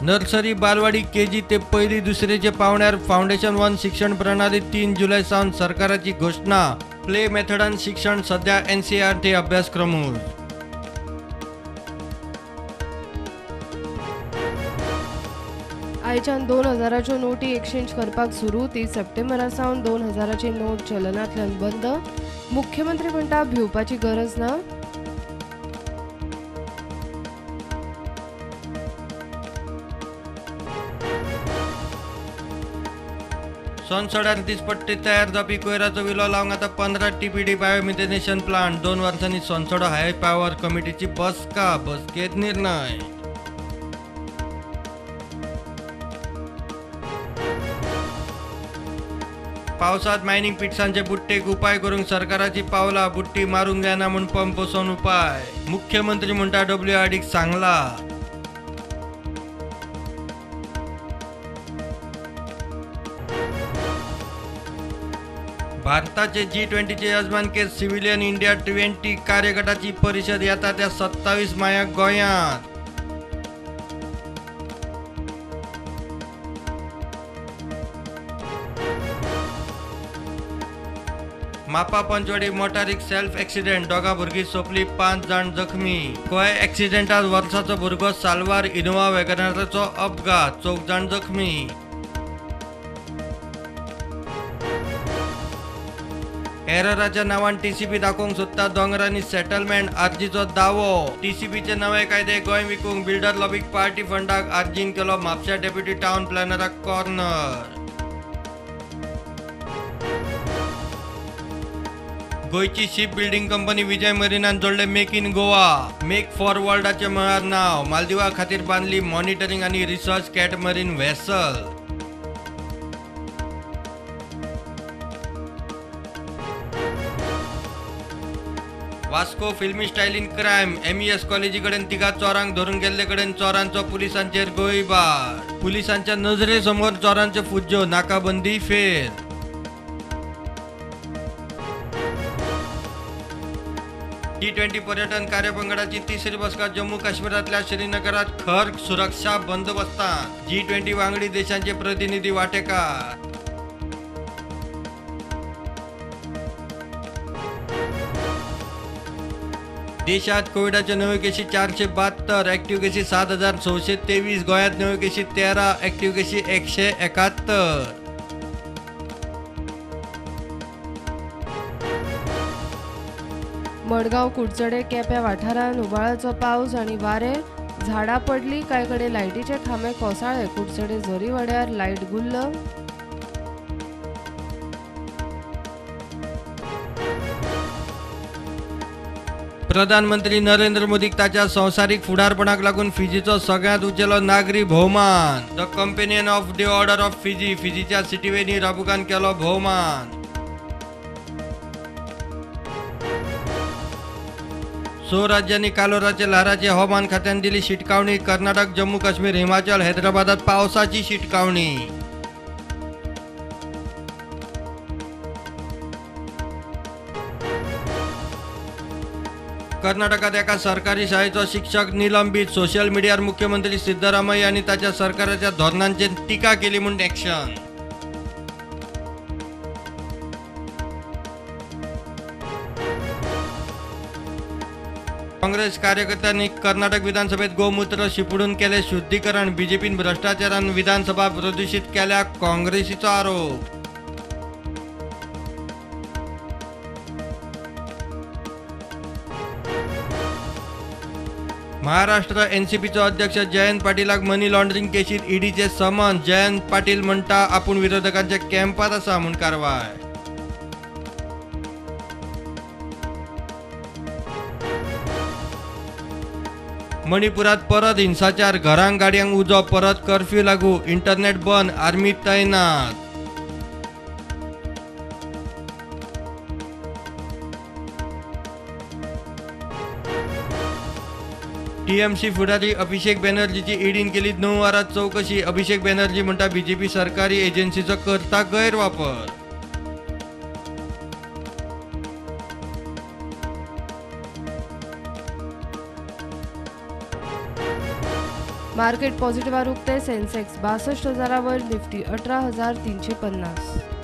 Nursery बालवाडी KG ते पयली दुसरेचे पावंड्यार फावंडेशन वन शिक्षण प्रणाली 3 जुलय सावन सरकाराची घोशणा. प्ले मेथडान शिक्षण सध्या एनसीईआरटी अभ्यासक्रमूच. आयच्यान 2000च्यो नोटी एक्सचेंज करपाक सुरू. 30 सप्टेंबरा सावन 2000ची नोट चलनांतल्यान बंद. मुख्यमंत्री म्हणटा भिवपाची गरज ना. सोनसड्यार दिसपट्टी तयार जावपी कोयराचो विलो लावंक आतां 15 टीपीडी बायोमिथेनेशन प्लांट. 2 वर्सांनी सोनसडो हाय पावर कमिटीची बसका. बसकेत निर्णय. पावसात मायनिंग पिट्सांचे बुट्टेक उपाय करूंक सरकाराची पावलां. बुट्टी मारूंक जायना म्हूण पंप बसोवन उपाय. मुख्यमंत्री म्हणटा डब्ल्यूआरडीक सांगला. भारताचे G20चे यजमानकेत सिव्हिलियन इंडिया 20 कार्यगटाची परिषद येता त्या 27 मायाक गोंयांत. मापा पंचवाडी मोटारीक सेल्फ एक्सिडेंट. दोगां भुरगीं सोंपली, 5 जाण जखमी. गोंय एक्सिडेंटात वर्साचो भुरगो साल्वार. इनोवा वॅगनाराचो अपघात, 4 जाण जखमी. एरराच्या नावान टीसीपी दाखोवंक सोदता दोंगरांनी सेटलमेंट. आरजीचो दावो. टीसीपीचे नवे कायदे गोंय विकूंक बिल्डर लॉबीक पार्टी फंडाक आरजीन केलो म्हापशा डेप्युटी टावन प्लॅनराक कॉर्नर. गोंयची शीप बिल्डिंग कंपनी विजय मरिनान जोडले make in Goa. Make for वर्ल्डाचे म्हळ्यार नांव. मालदिवा खातीर बांदली मॉनिटरींग आनी research catamaran vessel. Vasco filmi स्टायलीन क्रायम. MES कॉलेजी कडेन 3 चोरांक धरून गेल्ले कडेन चोरांचो पुलिसांचेर गोळीबार. पुलिसांच्या नजरे समोर चोरांच्यो फुज्ज्यो. नाकाबंदी फेल. G20 पर्यटन कार्यपंगडाची तिसरी बसका जम्मू काश्मीरांतल्या श्रीनगरात खर सुरक्षा बंदोबस्तान. G20 वांगडी देशांचे प्रतिनिधी वाटेकार. देशात कोविडाच्यो नव्यो केशी 472, ऍक्टिव्ह केशी 7623. गोंयांत नव्यो केशी 13, ऍक्टिव्ह केशी 171. मडगांव कुडचडे केप्या वाठारांत उबाळाचो पावस आनी वारें. झाडां पडली, कांय कडेन लायटीचे खांबे कोसळ्ळे. कुडचडे झरीवाड्यार लायट गुल्ल. प्रधानमंत्री नरेंद्र मोदीक ताच्या संवसारीक फुडारपणाक लागून फिजीचो सगळ्यांत उंचेलो नागरी भोवमान. The companion of the order of Fiji. फिजीच्या सिटीवेनी राबुकान केलो भोवमान. 6 राज्यांनी कालोराचे ल्हाराची हवामान खात्यान दिली शिटकावणी. कर्नाटक, जम्मू काश्मीर, हिमाचल, हैदराबादात पावसाची शिटकावणी. कर्नाटकात एका सरकारी शाळेचो शिक्षक निलंबित. सोशल मिडियार मुख्यमंत्री सिद्धरामय्या आनी ताच्या सरकाराच्या धोरणांचेर टिका केली म्हूण एक्शन. काँग्रेस कार्यकर्त्यांनी कर्नाटक विधानसभेत गोमूत्र शिंपडून केले शुद्धीकरण. बीजेपीन भ्रष्टाचारान विधानसभा प्रदूषित केल्या, काँग्रेसीचो आरोप. महाराष्ट्र एनसीपीचो अध्यक्ष जयंत पाटीलाक मनी लॉन्ड्रिंग केशीत ईडीचे समन. जयंत पाटील म्हणटा आपूण विरोधकांच्या कॅम्पात आसा म्हूण कारवाय. मणिपुरात परत हिंसाचार. घरांक गाडयांक उजो. परत कर्फ्यू लागू. इंटरनेट बंद. आर्मी तैनात. टीएमसी फुडारी अभिषेक बॅनर्जीची ईडीन केली 9 वरां चौकशी. अभिषेक बॅनर्जी म्हणटा बीजेपी सरकारी एजन्सीचो करता गैरवापर. मार्केट पॉझिटिव्हार उक्ते. सेन्सेक्स 62,000 वर, निफ्टी 18,350.